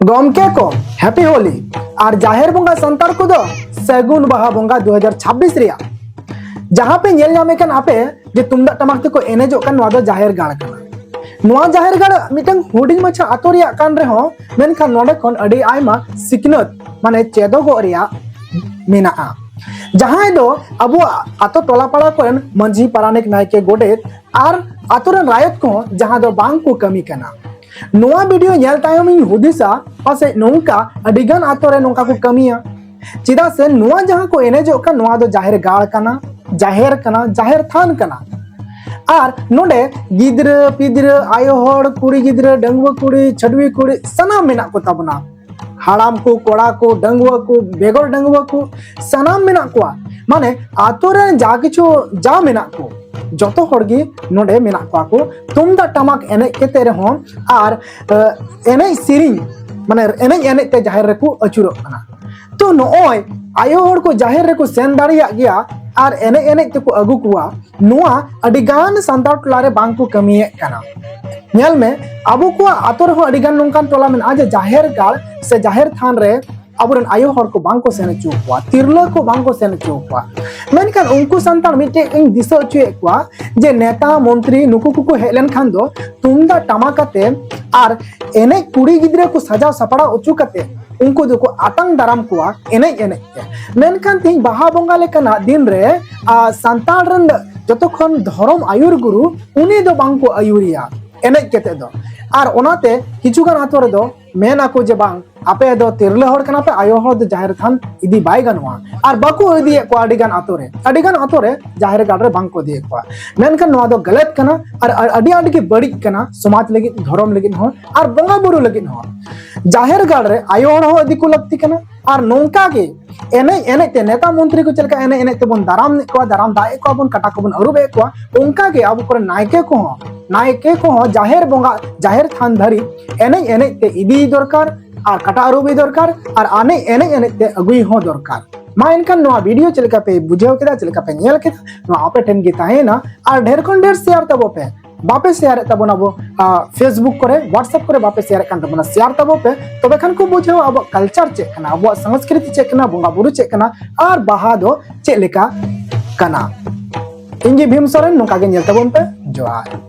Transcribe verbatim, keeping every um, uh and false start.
ᱜᱚᱢᱠᱮ ᱠᱚ, ᱦᱮᱯᱤ ᱦᱳᱞᱤ᱾ ᱟᱨ ᱡᱟᱦᱮᱨ ᱵᱚᱸᱜᱟ ᱥᱟᱱᱛᱟᱲ ᱠᱚᱫᱚ ᱥᱟᱹᱜᱩᱱ ᱵᱟᱦᱟ ᱵᱚᱸᱜᱟ ᱫᱩ ᱦᱟᱡᱟᱨ ᱪᱷᱟᱵᱵᱤᱥ ᱨᱮᱭᱟᱜ᱾ ᱡᱟᱦᱟᱸ ᱯᱮ ᱧᱮᱞ ᱧᱟᱢᱮ ᱠᱟᱱ ᱟᱯᱮ ᱡᱮ ᱛᱩᱢᱫᱟᱜ ᱴᱟᱢᱟᱠ ᱛᱮᱠᱚ ᱮᱱᱮᱡᱚᱜ ᱠᱟᱱ, ᱱᱚᱣᱟ ᱫᱚ ᱡᱟᱦᱮᱨ ᱜᱟᱲ ᱠᱟᱱᱟ᱾ ᱱᱚᱣᱟ ᱡᱟᱦᱮᱨ ᱜᱟᱲ ᱢᱤᱫᱴᱟᱝ ᱦᱩᱰᱤᱧ ᱢᱟᱪᱷᱟ ᱟᱛᱳ ᱨᱮᱭᱟᱜ ᱠᱟᱱ ᱨᱮᱦᱚᱸ, ᱢᱮᱱᱠᱷᱟᱱ ᱱᱚᱰᱮ ᱠᱷᱚᱱ ᱟᱹᱰᱤ ᱟᱭᱢᱟ ᱥᱤᱠᱷᱱᱟᱹᱛ, ᱢᱟᱱᱮ ᱪᱮᱫᱚᱜᱚᱜ ᱨᱮᱭᱟᱜ ᱢᱮᱱᱟᱜᱼᱟ᱾ ᱡᱟᱦᱟᱸᱭ ᱫᱚ ᱟᱵᱚᱣᱟᱜ ᱟᱛᱳ ᱴᱚᱞᱟ ᱯᱟᱲᱟ ᱠᱚᱨᱮᱱ ᱢᱟᱹᱡᱷᱤ, ᱯᱟᱨᱟᱱᱤᱠ, ᱱᱟᱭᱠᱮ, ᱜᱚᱰᱮᱛ ᱟᱨ ᱟᱛᱳ ᱨᱮᱱ ᱨᱟᱭᱚᱛ ᱠᱚᱦᱚᱸ ᱡᱟᱦᱟᱸ ᱫᱚ ᱵᱟᱝ ᱠᱚ ᱠᱟᱹᱢᱤ ᱠᱟᱱᱟ᱾ ᱱᱚᱣᱟ ᱵᱷᱤᱰᱤᱭᱳ ᱧᱮᱞ ᱛᱟᱭᱚᱢ ᱤᱧ ᱦᱩᱫᱤᱥᱟ, ᱯᱟᱥᱮᱡ ᱱᱚᱝᱠᱟ ᱟᱹᱰᱤᱜᱟᱱ ᱟᱛᱳ ᱨᱮ ᱱᱚᱝᱠᱟ ᱠᱚ ᱠᱟᱹᱢᱤᱭᱟ᱾ ᱪᱮᱫᱟᱜ ᱥᱮ ᱱᱚᱣᱟ ᱡᱟᱦᱟᱸ ᱠᱚ ᱮᱱᱮᱡᱚᱜ ᱠᱟᱱ, ᱱᱚᱣᱟ ᱫᱚ ᱡᱟᱦᱮᱨ ᱜᱟᱲ ᱠᱟᱱᱟ, ᱡᱟᱦᱮᱨ ᱠᱟᱱᱟ, ᱡᱟᱦᱮᱨ ᱛᱷᱟᱱ ᱠᱟᱱᱟ᱾ ᱟᱨ ᱱᱚᱰᱮ ᱜᱤᱫᱽᱨᱟᱹ ᱯᱤᱫᱽᱨᱟᱹ, ᱟᱭᱳ ᱦᱚᱲ, ᱠᱩᱲᱤ ᱜᱤᱫᱽᱨᱟᱹ, ᱰᱟᱺᱜᱩᱣᱟᱹ ᱠᱩᱲᱤ, ᱪᱷᱟᱹᱰᱣᱤ ᱠᱩᱲᱤ, ᱥᱟᱱᱟᱢ ᱢᱮᱱᱟᱜ ᱠᱚ ᱛᱟᱵᱚᱱᱟ᱾ ᱦᱟᱲᱟᱢ ᱠᱚ, ᱠᱚᱲᱟ ᱠᱚ, ᱰᱟᱺᱜᱩᱣᱟᱹ ᱠᱚ, ᱵᱮᱜᱚᱨ ᱰᱟᱺᱜᱩᱣᱟᱹ ᱠᱚ, ᱥᱟᱱᱟᱢ ᱢᱮᱱᱟᱜ ᱠᱚᱣᱟ᱾ ᱢᱟᱱᱮ ᱟᱛᱳ ᱨᱮ ᱡᱟ ᱠᱤᱪᱷᱩ ᱡᱟ ᱢᱮᱱᱟᱜ ᱠᱚ, ᱡᱚᱛᱚ ᱦᱚᱲ ᱜᱮ ᱱᱚᱰᱮ ᱢᱮᱱᱟᱜ ᱠᱚᱣᱟ ᱠᱚ᱾ ᱛᱩᱢᱫᱟᱜ ᱴᱟᱢᱟᱠ ᱮᱱᱮᱡ ᱠᱟᱛᱮ ᱨᱮᱦᱚᱸ ᱟᱨ, ᱮ, ᱮᱱᱮᱡ ᱥᱮᱨᱮᱧ, ᱢᱟᱱᱮ ᱮᱱᱮᱡ ᱮᱱᱮᱡ ᱛᱮ ᱡᱟᱦᱮᱨ ᱨᱮᱠᱚ ᱟᱹᱪᱩᱨᱚᱜ ᱠᱟᱱᱟ᱾ ᱛᱚ ᱱᱚᱜᱼᱚᱭ ᱟᱭᱳ ᱦᱚᱲ ᱠᱚ ᱡᱟᱦᱮᱨ ᱨᱮᱠᱚ ᱥᱮᱱ ᱫᱟᱲᱮᱭᱟᱜ ᱜᱮᱭᱟ ᱟᱨ ᱮᱱᱮᱡ ᱮᱱᱮᱡ ᱛᱮᱠᱚ ᱟᱹᱜᱩ ᱠᱚᱣᱟ, ᱱᱚᱣᱟ ᱟᱹᱰᱤ ᱜᱟᱱ ᱥᱟᱱᱛᱟᱲ ᱴᱚᱞᱟ ᱨᱮ ᱵᱟᱝ ᱠᱚ ᱠᱟᱹᱢᱤᱭᱮᱫ ᱠᱟᱱᱟ᱾ ᱧᱮᱞ ᱢᱮ, ᱟᱵᱚ ᱠᱚᱣᱟᱜ ᱟᱛᱳ ᱨᱮᱦᱚᱸ ᱟᱹᱰᱤ ᱜᱟᱱ ᱱᱚᱝᱠᱟᱱ ᱴᱚᱞᱟ ᱢᱮᱱᱟᱜᱼᱟ ᱡᱮ ᱡᱟᱦᱮᱨ ᱜᱟᱲ ᱥᱮ ᱡᱟᱦᱮᱨ ᱛᱷᱟᱱ ᱨᱮ ᱟᱵᱚᱨᱮᱱ ᱟᱭᱳ ᱦᱚᱲ ᱠᱚ ᱵᱟᱝ ᱠᱚ ᱥᱮᱱ ᱦᱚᱪᱚ ᱠᱚᱣᱟ, ᱛᱤᱨᱞᱟᱹ ᱠᱚ ᱵᱟᱝ ᱠᱚ ᱥᱮᱱ ᱦᱚᱪᱚ ᱠᱚᱣᱟ᱾ ᱢᱮᱱᱠᱷᱟᱱ ᱩᱱᱠᱩ ᱥᱟᱱᱛᱟᱲ ᱢᱤᱫᱴᱮᱡ ᱤᱧ ᱫᱤᱥᱟᱹ ᱦᱚᱪᱚᱭᱮᱫ ᱠᱚᱣᱟ ᱡᱮ ᱱᱮᱛᱟ ᱢᱚᱱᱛᱨᱤ ᱱᱩᱠᱩ ᱠᱚᱠᱚ ᱦᱮᱡ ᱞᱮᱱᱠᱷᱟᱱ ᱫᱚ ᱛᱩᱢᱫᱟᱜ ᱴᱟᱢᱟᱠ ᱟᱛᱮ ᱟᱨ ᱮᱱᱮᱡ, ᱠᱩᱲᱤ ᱜᱤᱫᱽᱨᱟᱹ ᱠᱚ ᱥᱟᱡᱟᱣ ᱥᱟᱯᱲᱟᱣ ᱦᱚᱪᱚ ᱠᱟᱛᱮ ᱩᱱᱠᱩ ᱫᱚᱠᱚ ᱟᱛᱟᱝ ᱫᱟᱨᱟᱢ ᱠᱚᱣᱟ ᱮᱱᱮᱡ ᱮᱱᱮᱡ ᱛᱮ᱾ ᱢᱮᱱᱠᱷᱟᱱ ᱛᱮᱦᱮᱧ ᱵᱟᱦᱟ ᱵᱚᱸᱜᱟ ᱞᱮᱠᱟᱱᱟᱜ ᱫᱤᱱ ᱨᱮ, ᱟ, ᱥᱟᱱᱛᱟᱲ ᱨᱮᱱ ᱡᱚᱛᱚ ᱠᱷᱚᱱ ᱫᱷᱚᱨᱚᱢ ᱟᱹᱭᱩᱨ ᱜᱩᱨᱩ ᱩᱱᱤ ᱫᱚ ᱵᱟᱝ ᱠᱚ ᱟᱹᱭᱩᱨᱮᱭᱟ ᱮᱱᱮᱡ ᱠᱟᱛᱮ ᱫᱚ᱾ ᱟᱨ ᱚᱱᱟᱛᱮ ᱠᱤᱪᱷᱩ ᱜᱟᱱ ᱟᱛᱳ ᱨᱮᱫᱚ ᱢᱮᱱ ᱟᱠᱚ ᱡᱮ ᱵᱟᱝ, ᱟᱯᱮ ᱫᱚ ᱛᱤᱨᱞᱟᱹ ᱦᱚᱲ ᱠᱟᱱᱟ ᱯᱮ, ᱟᱭᱳ ᱦᱚᱲ ᱫᱚ ᱡᱟᱦᱮᱨ ᱛᱷᱟᱱ ᱤᱫᱤ ᱵᱟᱭ ᱜᱟᱱᱚᱜᱼᱟ᱾ ᱟᱨ ᱵᱟᱠᱚ ᱤᱫᱤᱭᱮᱫ ᱠᱚᱣᱟ ᱟᱹᱰᱤ ᱜᱟᱱ ᱟᱛᱳ ᱨᱮ, ᱟᱹᱰᱤ ᱜᱟᱱ ᱟᱛᱳ ᱨᱮ ᱡᱟᱦᱮᱨ ᱜᱟᱲ ᱨᱮ ᱵᱟᱝ ᱠᱚ ᱤᱫᱤᱭᱮᱫ ᱠᱚᱣᱟ᱾ ᱢᱮᱱᱠᱷᱟᱱ ᱱᱚᱣᱟ ᱫᱚ ᱜᱟᱞᱟᱛ ᱠᱟᱱᱟ ᱟᱨ ᱟᱹᱰᱤ ᱟᱸᱴ ᱜᱮ ᱵᱟᱹᱲᱤᱡ ᱠᱟᱱᱟ, ᱥᱚᱢᱟᱡᱽ ᱞᱟᱹᱜᱤᱫ, ᱫᱷᱚᱨᱚᱢ ᱞᱟᱹᱜᱤᱫ ᱦᱚᱸ ᱟᱨ ᱵᱚᱸᱜᱟ ᱵᱩᱨᱩ ᱞᱟᱹᱜᱤᱫ ᱦᱚᱸ᱾ ᱡᱟᱦᱮᱨ ᱜᱟᱲ ᱨᱮ ᱟᱭᱳ ᱦᱚᱲ ᱦᱚᱸ ᱤᱫᱤ ᱠᱚ ᱞᱟᱹᱠᱛᱤ ᱠᱟᱱᱟ᱾ ᱟᱨ ᱱᱚᱝᱠᱟ ᱜᱮ ᱮᱱᱮᱡ ᱮᱱᱮᱡ ᱛᱮ ᱱᱮᱛᱟ ᱢᱚᱱᱛᱨᱤ ᱠᱚ ᱪᱮᱫ ᱞᱮᱠᱟ ᱮᱱᱮᱡ ᱮᱱᱮᱡ ᱛᱮᱵᱚᱱ ᱫᱟᱨᱟᱢ ᱮᱫ ᱠᱚᱣᱟ, ᱫᱟᱨᱟᱢ ᱫᱟᱜ ᱮᱫ ᱠᱚᱣᱟ ᱵᱚᱱ, ᱠᱟᱴᱟ ᱠᱚᱵᱚᱱ ᱟᱹᱨᱩᱵ ᱮᱫ ᱠᱚᱣᱟ, ᱚᱱᱠᱟ ᱜᱮ ᱟᱵᱚ ᱠᱚᱨᱮᱱ ᱱᱟᱭᱠᱮ ᱠᱚᱦᱚᱸ, ᱱᱟᱭᱠᱮ ᱠᱚᱦᱚᱸ ᱡᱟᱦᱮᱨ ᱵᱚᱸᱜᱟ, ᱡᱟᱦᱮᱨ ᱛᱷᱟᱱ ᱫᱷᱟᱹᱨᱤᱡ ᱮᱱᱮᱡ ᱮᱱᱮᱡ ᱛᱮ ᱤᱫᱤ ᱫᱚᱨᱠᱟᱨ ᱟᱨ ᱠᱟᱴᱟ ᱟᱹᱨᱩᱵ ᱫᱚᱨᱠᱟᱨ ᱟᱨ ᱮᱱᱮᱡ ᱮᱱᱮᱡ ᱛᱮ ᱟᱹᱜᱩᱭ ᱦᱚᱸ ᱫᱚᱨᱠᱟᱨ᱾ ᱢᱟ ᱮᱱᱠᱷᱟᱱ ᱱᱚᱣᱟ ᱵᱷᱤᱰᱤᱭᱳ ᱪᱮᱫ ᱞᱮᱠᱟ ᱯᱮ ᱵᱩᱡᱷᱟᱹᱣ ᱠᱮᱫᱟ, ᱪᱮᱫ ᱞᱮᱠᱟ ᱯᱮ ᱧᱮᱞ ᱠᱮᱫᱟ, ᱱᱚᱣᱟ ᱟᱯᱮ ᱴᱷᱮᱱ ᱜᱮ ᱛᱟᱦᱮᱸᱭᱮᱱᱟ᱾ ᱟᱨ ᱰᱷᱮᱨ ᱠᱷᱚᱱ ᱰᱷᱮᱨ ᱥᱮᱭᱟᱨ ᱛᱟᱵᱚ ᱯᱮ᱾ ᱵᱟᱯᱮ ᱥᱮᱭᱟᱨᱮᱫ ᱛᱟᱵᱚᱱᱟ ᱟᱵᱚ, ᱟ, Facebook ᱠᱚᱨᱮ, WhatsApp ᱠᱚᱨᱮ ᱵᱟᱯᱮ ᱥᱮᱭᱟᱨᱮᱫ ᱠᱟᱱ ᱛᱟᱵᱚᱱᱟ᱾ ᱥᱮᱭᱟᱨ ᱛᱟᱵᱚ ᱯᱮ, ᱛᱚᱵᱮ ᱠᱷᱟᱱ ᱠᱚ ᱵᱩᱡᱷᱟᱹᱣᱟ ᱟᱵᱚᱣᱟᱜ ᱠᱟᱞᱪᱟᱨ ᱪᱮᱫ ᱠᱟᱱᱟ, ᱟᱵᱚᱣᱟᱜ ᱥᱚᱝᱥᱠᱨᱤᱛᱤ ᱪᱮᱫ ᱠᱟᱱᱟ, ᱵᱚᱸᱜᱟ ᱵᱩᱨᱩ ᱪᱮᱫ ᱠᱟᱱᱟ, ᱟᱨ ᱵᱟᱦᱟ ᱫᱚ ᱪᱮᱫ ᱞᱮᱠᱟ ᱠᱟᱱᱟ᱾ ᱤᱧ ᱜᱮ ᱵᱷᱤᱢ ᱥᱚᱨᱮᱱ, ᱱᱚᱝᱠᱟ ᱜᱮ ᱧᱮᱞ ᱛᱟᱵᱚᱱ ᱯᱮ᱾ ᱡᱚᱦᱟᱨ᱾